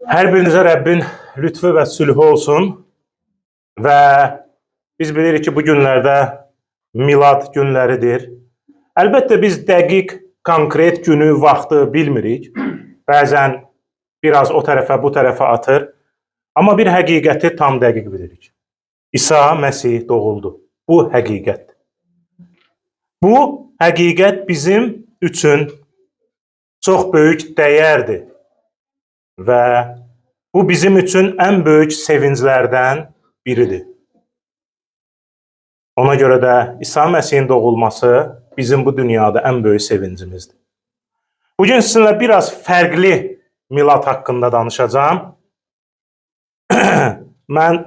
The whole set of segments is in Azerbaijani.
Hər birinizə Rəbbin lütfü və sülhü olsun. Və biz bilirik ki, bu günlərdə Milad günləridir. Əlbəttə biz dəqiq, konkret günü, vaxtı bilmirik. Bəzən biraz o tərəfə, bu tərəfə atır. Amma bir həqiqəti tam dəqiq bilirik. İsa Məsih doğuldu. Bu həqiqətdir. Bu həqiqət bizim üçün çox böyük dəyərdir. Və bu bizim üçün ən böyük sevinclərdən biridir. Ona görə də İsa Məsihin doğulması bizim bu dünyada ən böyük sevincimizdir. Bugün sizinlə biraz fərqli Milad haqqında danışacağam. Mən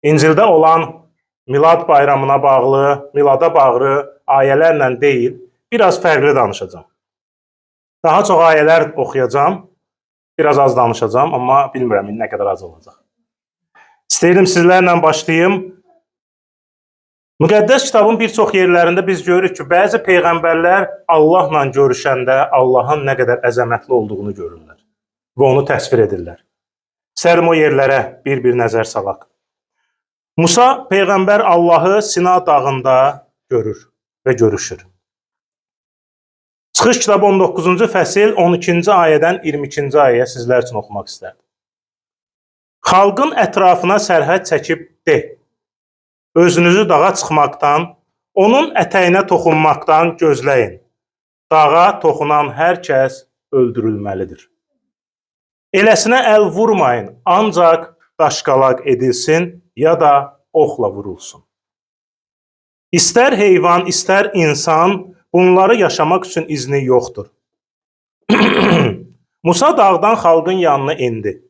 İncildə olan Milad bayramına bağlı, Milada bağlı ayələrlə deyil, biraz fərqli danışacağam. Daha çox ayələr oxuyacağam. Biraz az danışacağam, amma bilmirəm nə qədər az olacaq. İstəyirdim sizlərlə başlayım. Müqəddəs kitabın bir çox yerlərində biz görürük ki, bəzi peyğəmbərlər Allahla görüşəndə Allahın nə qədər əzəmətli olduğunu görürlər və onu təsvir edirlər. İstərdim o yerlərə bir-bir nəzər salaq. Musa peyğəmbər Allahı Sina dağında görür və görüşür. Çıxış kitabı 19-cu fəsil 12-ci ayədən 22-ci ayəyə sizlər üçün oxumaq istərdim. Xalqın ətrafına sərhəd çəkib de. Özünüzü dağa çıxmaqdan, onun ətəyinə toxunmaqdan gözləyin. Dağa toxunan hər kəs öldürülməlidir. Eləsinə əl vurmayın, ancaq daşqalaq edilsin ya da oxla vurulsun. İstər heyvan, istər insan, bunları yaşamaq üçün izni yoxdur. Musa dağdan xalqın yanına indi.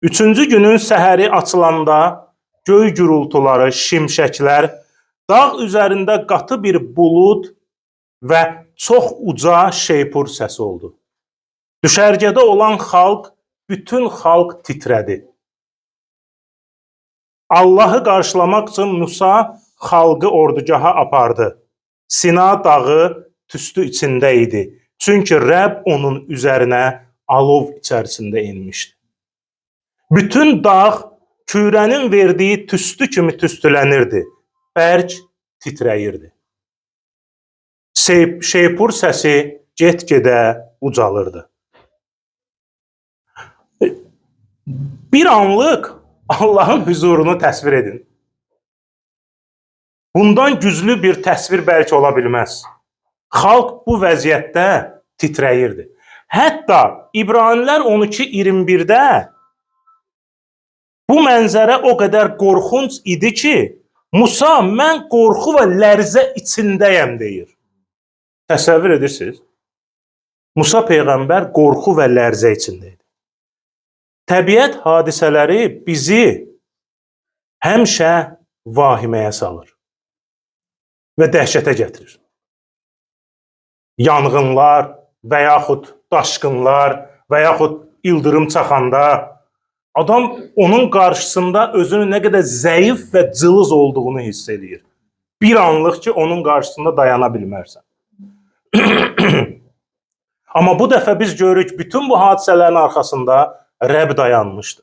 Üçüncü günün səhəri açılanda göy gurultuları, şimşəklər, dağ üzərində qatı bir bulud və çox uca şeypur səsi oldu. Düşərgədə olan xalq, bütün xalq titrədi. Allahı qarşılamaq üçün Musa xalqı ordugaha apardı. Sina dağı tüstü içində idi. Çünki Rəbb onun üzərinə alov içərisində enmişdi. Bütün dağ kürənin verdiyi tüstü kimi tüstülənirdi. Bərk titrəyirdi. Şeypur səsi get-gedə ucalırdı. Bir anlıq Allahın hüzurunu təsvir edin. Bundan güclü bir təsvir bəlkə ola bilməz. Xalq bu vəziyyətdə titrəyirdi. Hətta İbranilər 12:21-də bu mənzərə o qədər qorxunc idi ki, Musa mən qorxu və lərzə içindəyəm deyir. Təsəvvür edirsiniz? Musa peyğəmbər qorxu və lərzə içində idi. Təbiət hadisələri bizi həmişə vahiməyə salır və dəhşətə gətirir. Yanğınlar və yaxud daşqınlar və yaxud ildırım çaxanda adam onun qarşısında özünün nə qədər zəif və cılız olduğunu hiss eləyir. Bir anlıq ki, onun qarşısında dayana bilmərsən. Amma bu dəfə biz görürük, bütün bu hadisələrin arxasında Rəbb dayanmışdı.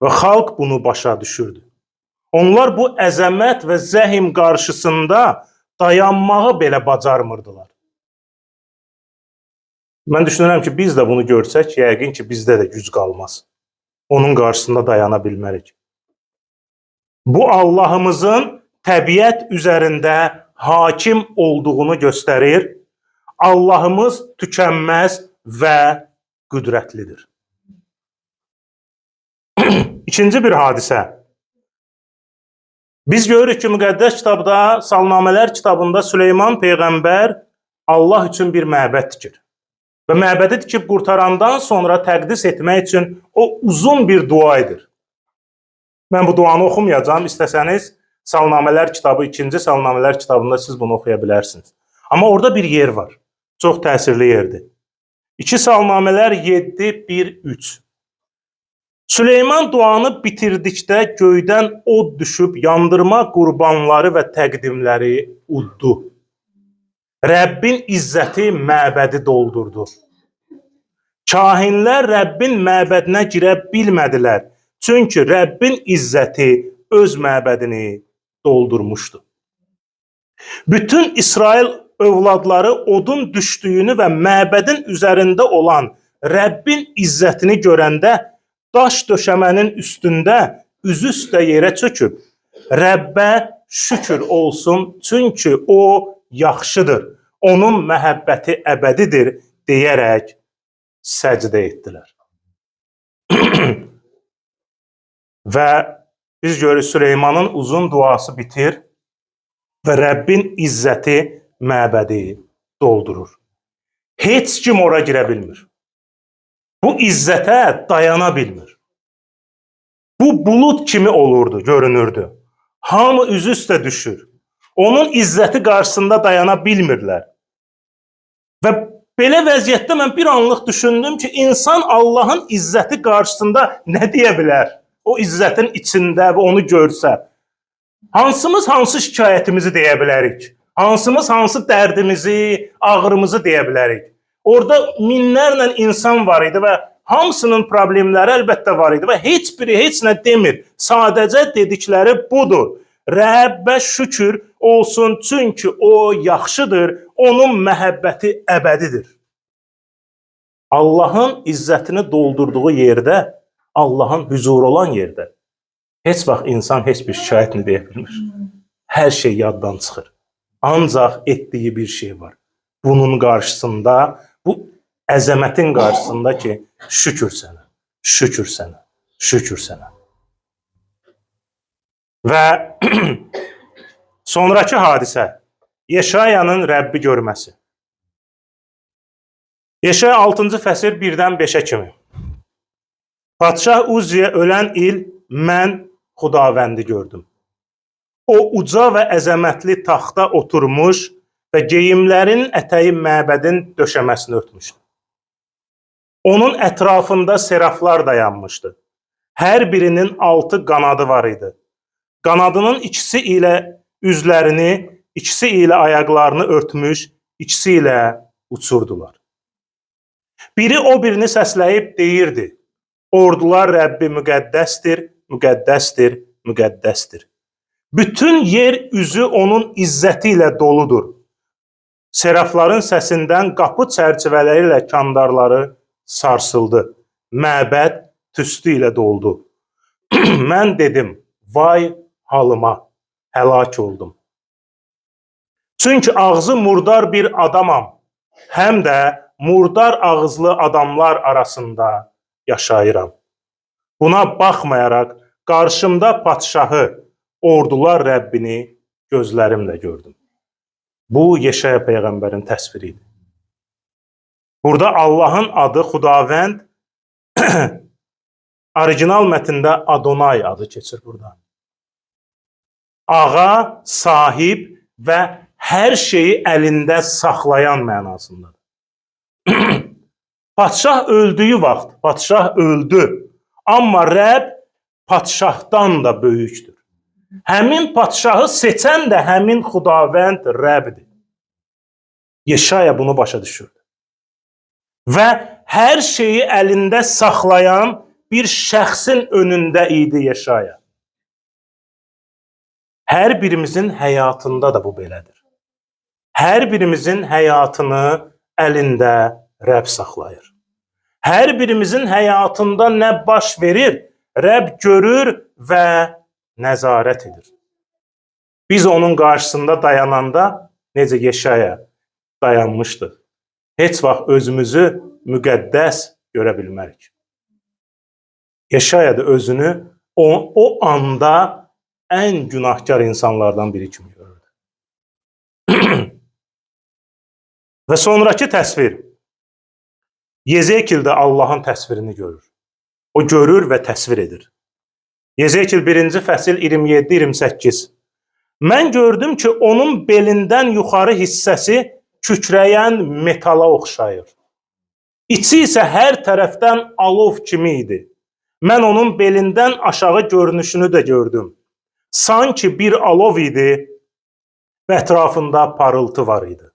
Və xalq bunu başa düşürdü. Onlar bu əzəmət və zəhim qarşısında dayanmağı belə bacarmırdılar. Mən düşünürəm ki, biz də bunu görsək, yəqin ki, bizdə də güc qalmaz. Onun qarşısında dayana bilmərik. Bu Allahımızın təbiət üzərində hakim olduğunu göstərir. Allahımız tükənməz və qüdrətlidir. İkinci bir hadisə. Biz görürük ki, müqəddəs kitabda, Salnamələr kitabında Süleyman peyğəmbər Allah üçün bir məbəd tikir. Və məbədi tikib qurtarandan sonra təqdis etmək üçün o uzun bir dua edir. Mən bu duanı oxumayacağam. İstəsəniz Salnamələr kitabı, 2-ci Salnamələr kitabında siz bunu oxuya bilərsiniz. Amma orada bir yer var. Çox təsirli yerdir. 2 Salnamələr 7, 1, 3. Süleyman duanı bitirdikdə göydən od düşüb yandırma qurbanları və təqdimləri uddu. Rəbbin izzəti məbədi doldurdu. Kahinlər Rəbbin məbədinə girə bilmədilər. Çünki Rəbbin izzəti öz məbədini doldurmuşdu. Bütün İsrail övladları odun düşdüyünü və məbədin üzərində olan Rəbbin izzətini görəndə daş döşəmənin üstündə üzü üstə yerə çöküb Rəbbə şükür olsun, çünki o yaxşıdır. Onun məhəbbəti əbədidir deyərək səcdə etdilər. Və biz görürük Süleymanın uzun duası bitir və Rəbbin izzəti məbədi doldurur. Heç kim ora girə bilmir. Bu izzətə dayana bilmir. Bu bulud kimi olurdu, görünürdü. Hamı üzü üstə düşür. Onun izzəti qarşısında dayana bilmirlər. Və belə vəziyyətdə mən bir anlıq düşündüm ki, insan Allahın izzəti qarşısında nə deyə bilər? O izzətin içində və onu görsə. Hansımız hansı şikayətimizi deyə bilərik? Hansımız hansı dərdimizi, ağrımızı deyə bilərik? Orada minlərlə insan var idi və hamısının problemləri əlbəttə var idi və heç biri heç nə demir. Sadəcə dedikləri budur. Rəbbə şükür olsun, çünki o yaxşıdır, onun məhəbbəti əbədidir. Allahın izzətini doldurduğu yerdə, Allahın hüzuru olan yerdə heç vaxt insan heç bir şikayətini deyə bilmir. Hər şey yaddan çıxır. Ancaq etdiyi bir şey var. Bunun qarşısında, bu əzəmətin qarşısında ki, şükür sənə, şükür sənə, şükür sənə. Və sonrakı hadisə Yeşayanın Rəbbi görməsi. Yeşaya 6-cı fəsil 1-dən 5-ə kimi. Padşah Uzziyə ölən il mən Xudavəndi gördüm. O uca və əzəmətli taxta oturmuş və geyimlərin ətəyi məbədin döşəməsini örtmüşdü. Onun ətrafında seraflar dayanmışdı. Hər birinin 6 qanadı var idi. Qanadının ikisi ilə üzlərini, ikisi ilə ayaqlarını örtmüş, ikisi ilə uçurdular. Biri o birini səsləyib deyirdi: Ordular Rəbbi müqəddəsdir, müqəddəsdir, müqəddəsdir. Bütün yer üzü onun izzəti ilə doludur. Serafların səsindən qapı çərçivələri ilə kandarları sarsıldı. Məbəd tüstü ilə doldu. Mən dedim, vay halıma, həlak oldum. Çünki ağzı murdar bir adamam. Həm də murdar ağızlı adamlar arasında yaşayıram. Buna baxmayaraq qarşımda padşahı, ordular Rəbbini gözlərimlə gördüm. Bu Yeşaya peyğəmbərin təsviri idi. Burada Allahın adı Xudavənd orijinal mətndə Adonay adı keçir burada. Ağa, sahib və hər şeyi əlində saxlayan mənasındadır. Padşah öldüyü vaxt, padşah öldü. Amma Rəbb padşahdan da böyükdür. Həmin padşahı seçən də həmin Xudavənd Rəbbdir. Yeşaya bunu başa düşürdü. Və hər şeyi əlində saxlayan bir şəxsin önündə idi Yeşaya. Hər birimizin həyatında da bu belədir. Hər birimizin həyatını əlində Rəbb saxlayır. Hər birimizin həyatında nə baş verir, Rəbb görür və nəzarət edir. Biz onun qarşısında dayananda necə Yeşaya dayanmışdı. Heç vaxt özümüzü müqəddəs görə bilmərik. Yeşaya da özünü o anda ən günahkar insanlardan biri kimi görürdü. Və sonrakı təsvir. Yezekil də Allahın təsvirini görür. O görür və təsvir edir. Yezekil 1-ci fəsil 27-28. Mən gördüm ki, onun belindən yuxarı hissəsi kükrəyən metala oxşayır. İçi isə hər tərəfdən alov kimi idi. Mən onun belindən aşağı görünüşünü də gördüm. Sanki bir alov idi və ətrafında parıltı var idi.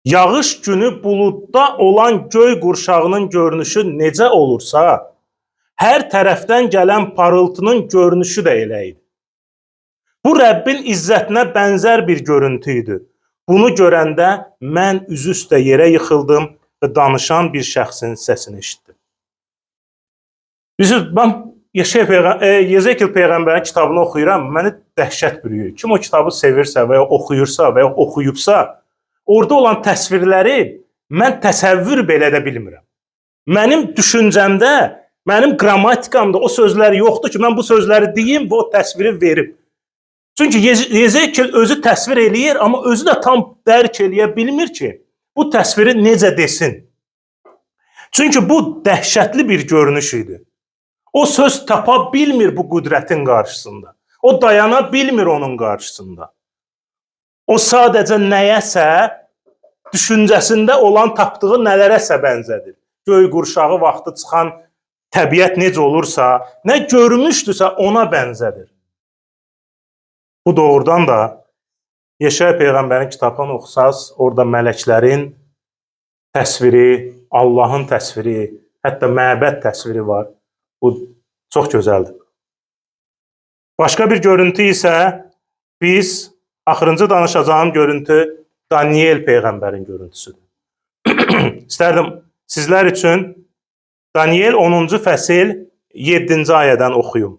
Yağış günü buludda olan göy qurşağının görünüşü necə olursa, hər tərəfdən gələn parıltının görünüşü də elə idi. Bu Rəbbin izzətinə bənzər bir görüntü idi. Bunu görəndə mən üzü üstə yerə yıxıldım və danışan bir şəxsin səsini eşitdim. Bilirsiniz, mən Yeşaya Yezekil peyğəmbərin kitabını oxuyuram, məni dəhşət bürüyür. Kim o kitabı sevirsə və ya oxuyursa və ya oxuyubsa, orada olan təsvirləri mən təsəvvür belə edə bilmirəm. Mənim düşüncəmdə, mənim qrammatikamda o sözlər yoxdur ki, mən bu sözləri deyim və o təsviri verim. Çünki Yezekil özü təsvir eləyir, amma özü də tam dərk eləyə bilmir ki, bu təsviri necə desin. Çünki bu dəhşətli bir görünüş idi. O söz tapa bilmir bu qüdrətin qarşısında. O dayana bilmir onun qarşısında. O sadəcə nəyəsə düşüncəsində olan tapdığı nələrəsə bənzədir. Göy qurşağı vaxtı çıxan təbiət necə olursa, nə görmüşdüsə ona bənzədir. Bu doğrudan da Yeşaya peyğəmbərin kitabını oxusaz, orada mələklərin təsviri, Allahın təsviri, hətta məbəd təsviri var. Bu çox gözəldir. Başqa bir görüntü isə biz axırıncı danışacağım görüntü Daniel peyğəmbərin görüntüsüdür. İstərdim sizlər üçün Daniel 10-cu fəsil 7-ci ayədən oxuyum.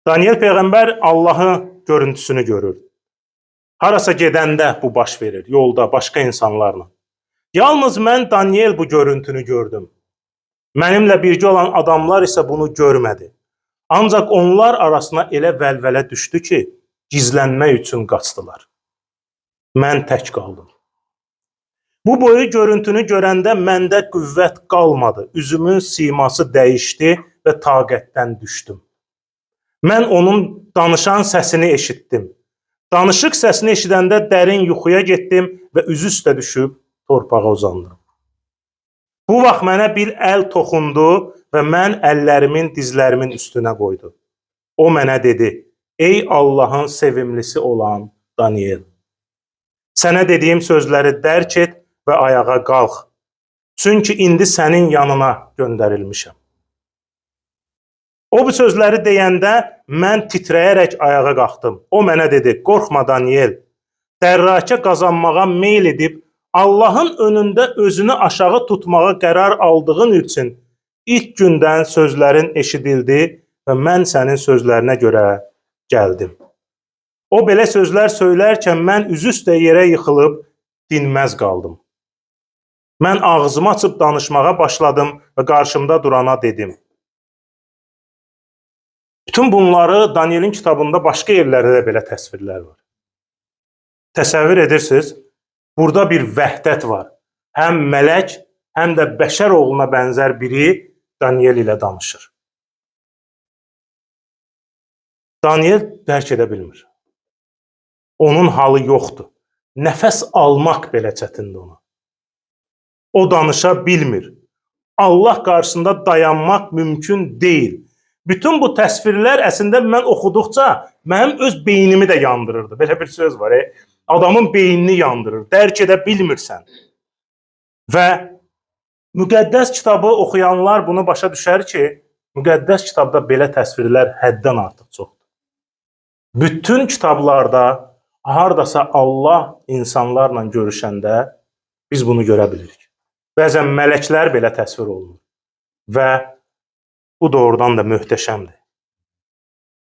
Daniel peyğəmbər Allahın görüntüsünü görür. Harasa gedəndə bu baş verir, yolda başqa insanlarla. Yalnız mən Daniel bu görüntünü gördüm. Mənimlə birgə olan adamlar isə bunu görmədi. Ancaq onlar arasına elə vəlvələ düşdü ki, gizlənmək üçün qaçdılar. Mən tək qaldım. Bu boyu görüntünü görəndə məndə qüvvət qalmadı. Üzümün siması dəyişdi və taqətdən düşdüm. Mən onun danışan səsini eşitdim. Danışıq səsini eşidəndə dərin yuxuya getdim və üzü üstə düşüb torpağa uzandım. Bu vaxt mənə bir əl toxundu və mən əllərimin dizlərimin üstünə qoydu. O mənə dedi: "Ey Allahın sevimlisi olan Daniel, sənə dediyim sözləri dərk et və ayağa qalx. Çünki indi sənin yanına göndərilmişəm." O bu sözləri deyəndə mən titrəyərək ayağa qalxdım. O mənə dedi: "Qorxma Daniel. Dərrakə qazanmağa meyl edib Allahın önündə özünü aşağı tutmağa qərar aldığın üçün ilk gündən sözlərin eşidildi və mən sənin sözlərinə görə gəldim." O belə sözlər söylərkən mən üzü üstə yerə yıxılıb dinməz qaldım. Mən ağzımı açıb danışmağa başladım və qarşımda durana dedim. Bütün bunları Danielin kitabında başqa yerlərdə də belə təsvirlər var. Təsəvvür edirsiniz, burada bir vəhdət var. Həm mələk, həm də bəşər oğluna bənzər biri Daniel ilə danışır. Daniel dərk edə bilmir. Onun halı yoxdur. Nəfəs almaq belə çətindir ona. O danışa bilmir. Allah qarşısında dayanmaq mümkün deyil. Bütün bu təsvirlər əslində mən oxuduqca mənim öz beynimi də yandırırdı. Belə bir söz var. Adamın beynini yandırır. Dərk edə bilmirsən. Və müqəddəs kitabı oxuyanlar bunu başa düşər ki, müqəddəs kitabda belə təsvirlər həddən artıq çoxdur. Bütün kitablarda hardasa Allah insanlarla görüşəndə biz bunu görə bilirik. Bəzən mələklər belə təsvir olunur. Və bu doğrudan da möhtəşəmdir.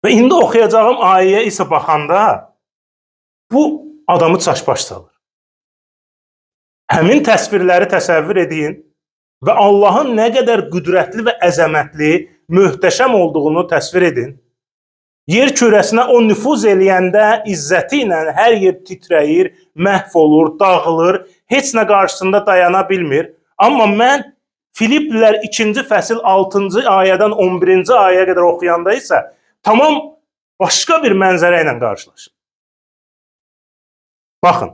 Və indi oxuyacağım ayəyə isə baxanda bu adamı çaşbaş salır. Həmin təsvirləri təsəvvür edin və Allahın nə qədər qüdrətli və əzəmətli, möhtəşəm olduğunu təsvir edin. Yer kürəsinə o nüfuz eləyəndə izzəti ilə hər yer titrəyir, məhv olur, dağılır, heç nə qarşısında dayana bilmir. Amma mən Filiplilər 2-ci fəsil 6-cı ayədən 11-ci ayəyə qədər oxuyanda isə tamam başqa bir mənzərə ilə qarşılaşıram. Baxın.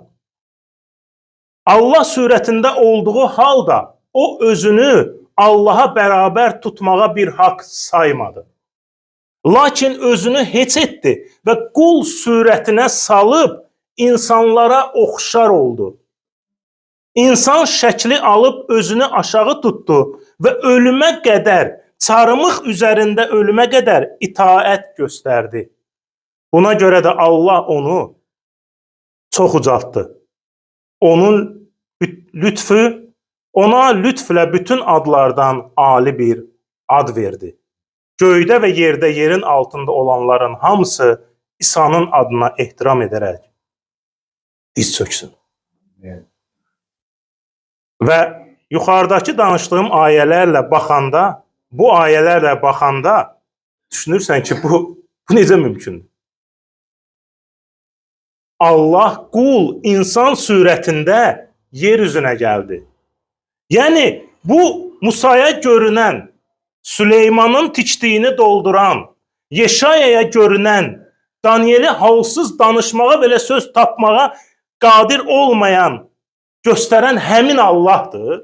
Allah surətində olduğu halda o özünü Allaha bərabər tutmağa bir haqq saymadı. Lakin özünü heç etdi və qul surətinə salıb insanlara oxşar oldu. İnsan şəkli alıb özünü aşağı tutdu və ölümə qədər, çarmıx üzərində ölümə qədər itaət göstərdi. Buna görə də Allah onu çox ucaltdı. Onun lütfü, ona lütflə bütün adlardan ali bir ad verdi. Göydə və yerdə, yerin altında olanların hamısı İsa'nın adına ehtiram edərək diz çöksün. Evet. Və yuxarıdakı danışdığım ayələrlə baxanda, bu ayələrlə baxanda düşünürsən ki, bu necə mümkündür? Allah qul, insan surətində yer üzünə gəldi. Yəni bu Musaya görünən, Süleymanın tikdiyini dolduran, Yeşayaya görünən, Daniyeli halsız danışmağa belə söz tapmağa qadir olmayan, göstərən həmin Allahdır.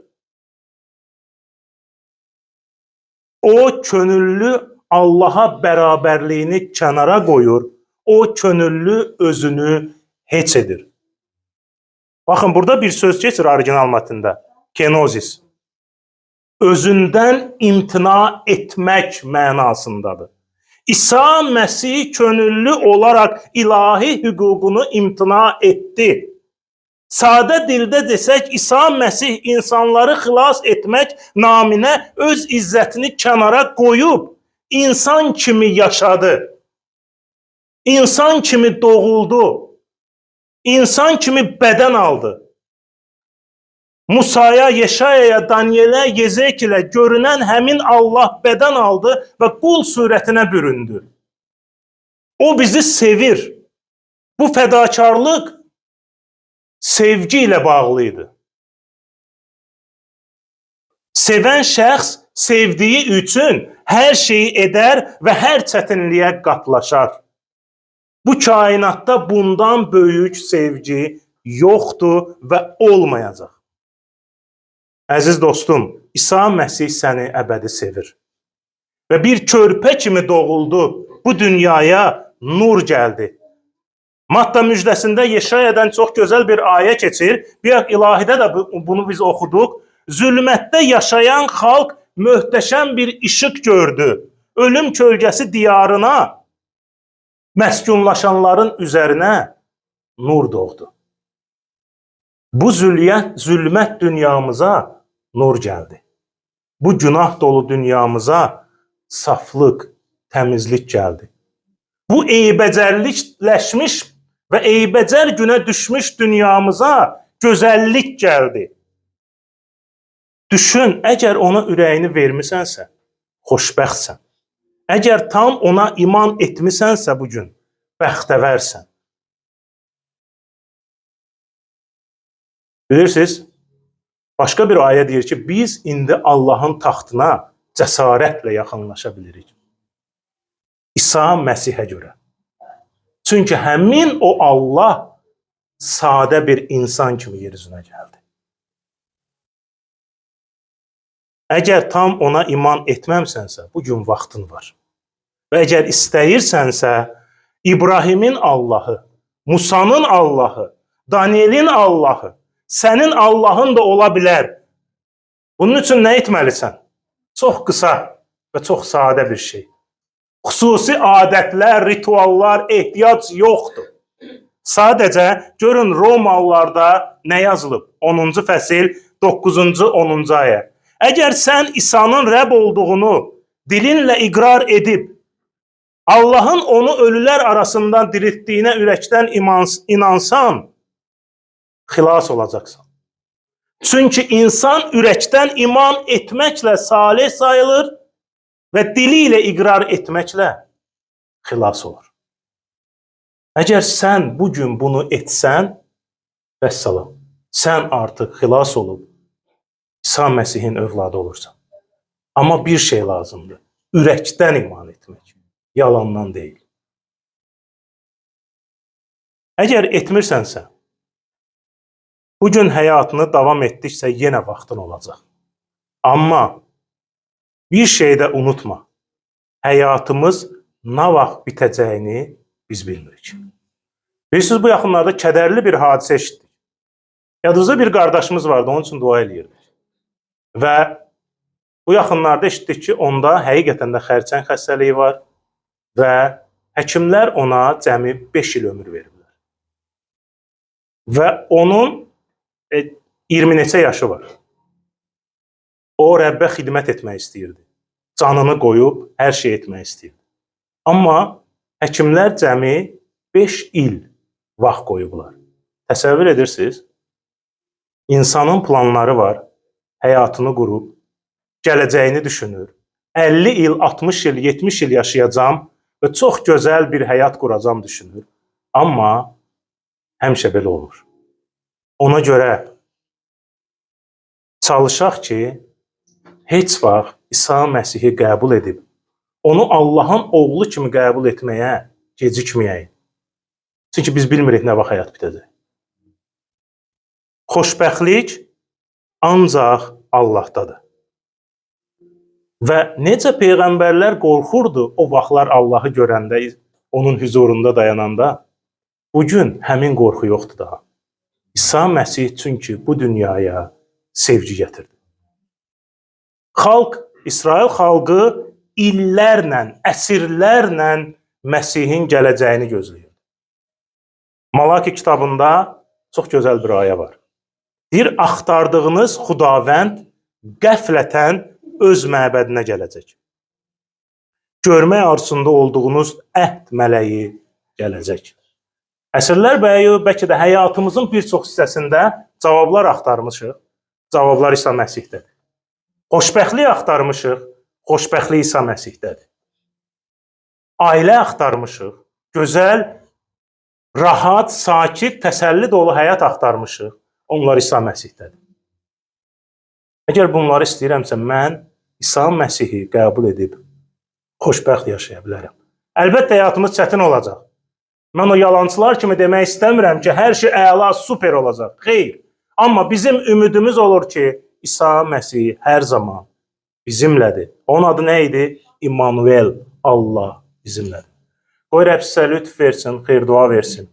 O könüllü Allaha bərabərliyini kənara qoyur. O könüllü özünü heç edir. Baxın, burada bir söz keçir orijinal mətndə. Kenozis. Özündən imtina etmək mənasındadır. İsa Məsih könüllü olaraq ilahi hüququnu imtina etdi. Sadə dildə desək, İsa Məsih insanları xilas etmək naminə öz izzətini kənara qoyub insan kimi yaşadı. İnsan kimi doğuldu. İnsan kimi bədən aldı. Musaya, Yeşayaya, Daniyelə, Yezekilə görünən həmin Allah bədən aldı və qul surətinə büründü. O bizi sevir. Bu fədakarlıq sevgi ilə bağlı idi. Sevən şəxs sevdiyi üçün hər şeyi edər və hər çətinliyə qatlaşar. Bu kainatda bundan böyük sevgi yoxdur və olmayacaq. Əziz dostum, İsa Məsih səni əbədi sevir. Və bir körpə kimi doğuldu, bu dünyaya nur gəldi. Matta müjdəsində Yeşayadan çox gözəl bir ayə keçir. Bir ilahidə də bunu biz oxuduq. Zülmətdə yaşayan xalq möhtəşəm bir işıq gördü. Ölüm kölgəsi diyarına məskunlaşanların üzərinə nur doğdu. Bu zülmət dünyamıza nur gəldi. Bu günah dolu dünyamıza saflıq, təmizlik gəldi. Bu eybəcərlikləşmiş və eybəcər günə düşmüş dünyamıza gözəllik gəldi. Düşün, əgər ona ürəyini vermisənsə, xoşbəxtsən. Əgər tam ona iman etmisənsə bu gün, bəxtəvərsən. Bilirsiniz, başqa bir ayə deyir ki, biz indi Allahın taxtına cəsarətlə yaxınlaşa bilirik. İsa Məsihə görə. Çünki həmin o Allah sadə bir insan kimi yer üzünə gəldi. Əgər tam ona iman etməmsənsə, bu gün vaxtın var. Və əgər istəyirsənsə, İbrahimin Allahı, Musanın Allahı, Danielin Allahı, sənin Allahın da ola bilər. Bunun üçün nə etməlisən? Çox qısa və çox sadə bir şey. Xüsusi adətlər, rituallar, ehtiyac yoxdur. Sadəcə görün Romalılarda nə yazılıb? 10-cu fəsil 9-cu 10-cu ayə. Əgər sən İsa'nın Rəbb olduğunu dilinlə iqrar edib, Allahın onu ölülər arasından diriltdiyinə ürəkdən inansan, xilas olacaqsan. Çünki insan ürəkdən iman etməklə salih sayılır və dili ilə iqrar etməklə xilas olur. Əgər sən bugün bunu etsən, vəssalam, sən artıq xilas olub İsa Məsihin övladı olursan. Amma bir şey lazımdır. Ürəkdən iman etmək, yalandan deyil. Əgər etmirsənsə, bugün həyatını davam etdikcə yenə vaxtın olacaq. Amma bir şey də unutma. Həyatımız nə vaxt bitəcəyini biz bilmirik. Bilirsiniz, bu yaxınlarda kədərli bir hadisə eşitdik. Yadınızda bir qardaşımız vardı, onun üçün dua eləyirdik. Və bu yaxınlarda eşitdik ki, onda həqiqətən də xərçəng xəstəliyi var və həkimlər ona cəmi 5 il ömür veriblər. Və onun 20 neçə yaşı var. O Rəbbə xidmət etmək istəyirdi. Canını qoyub hər şey etmək istəyirdi. Amma həkimlər cəmi 5 il vaxt qoyublar. Təsəvvür edirsiniz? İnsanın planları var, həyatını qurub, gələcəyini düşünür. 50 il, 60 il, 70 il yaşayacağam və çox gözəl bir həyat quracam düşünür. Amma həmişə belə olmur. Ona görə çalışaq ki, heç vaxt İsa Məsihi qəbul edib, onu Allahın oğlu kimi qəbul etməyə gecikməyək. Çünki biz bilmirik nə vaxt həyat bitəcək. Xoşbəxtlik ancaq Allahdadır. Və necə peyğəmbərlər qorxurdu o vaxtlar Allahı görəndə, onun hüzurunda dayananda, bugün həmin qorxu yoxdur daha. İsa Məsih çünki bu dünyaya sevgi gətirdi. Xalq, İsrail xalqı illərlə, əsrlərlə Məsihin gələcəyini gözləyirdi. Malaki kitabında çox gözəl bir ayə var. Deyir, axtardığınız Xudavənd qəflətən öz məbədinə gələcək. Görmək arzusunda olduğunuz əhd mələyi gələcək. Əsrlər boyu bəlkə də həyatımızın bir çox hissəsində cavablar axtarmışıq. Cavablar İsa Məsihdədir. Xoşbəxtlik axtarmışıq. Xoşbəxtlik İsa Məsihdədir. Ailə axtarmışıq. Gözəl, rahat, sakit, təsəlli dolu həyat axtarmışıq. Onlar İsa Məsihdədir. Əgər bunları istəyirəmsə, mən İsa Məsihi qəbul edib xoşbəxt yaşaya bilərəm. Əlbəttə həyatımız çətin olacaq. Mən o yalançılar kimi demək istəmirəm ki, hər şey əla, super olacaq. Xeyr. Amma bizim ümidimiz olur ki, İsa Məsih hər zaman bizimlədir. Onun adı nə idi? İmmanuel, Allah bizimlədir. Qoy Rəbb sizə lütf versin, xeyir dua versin.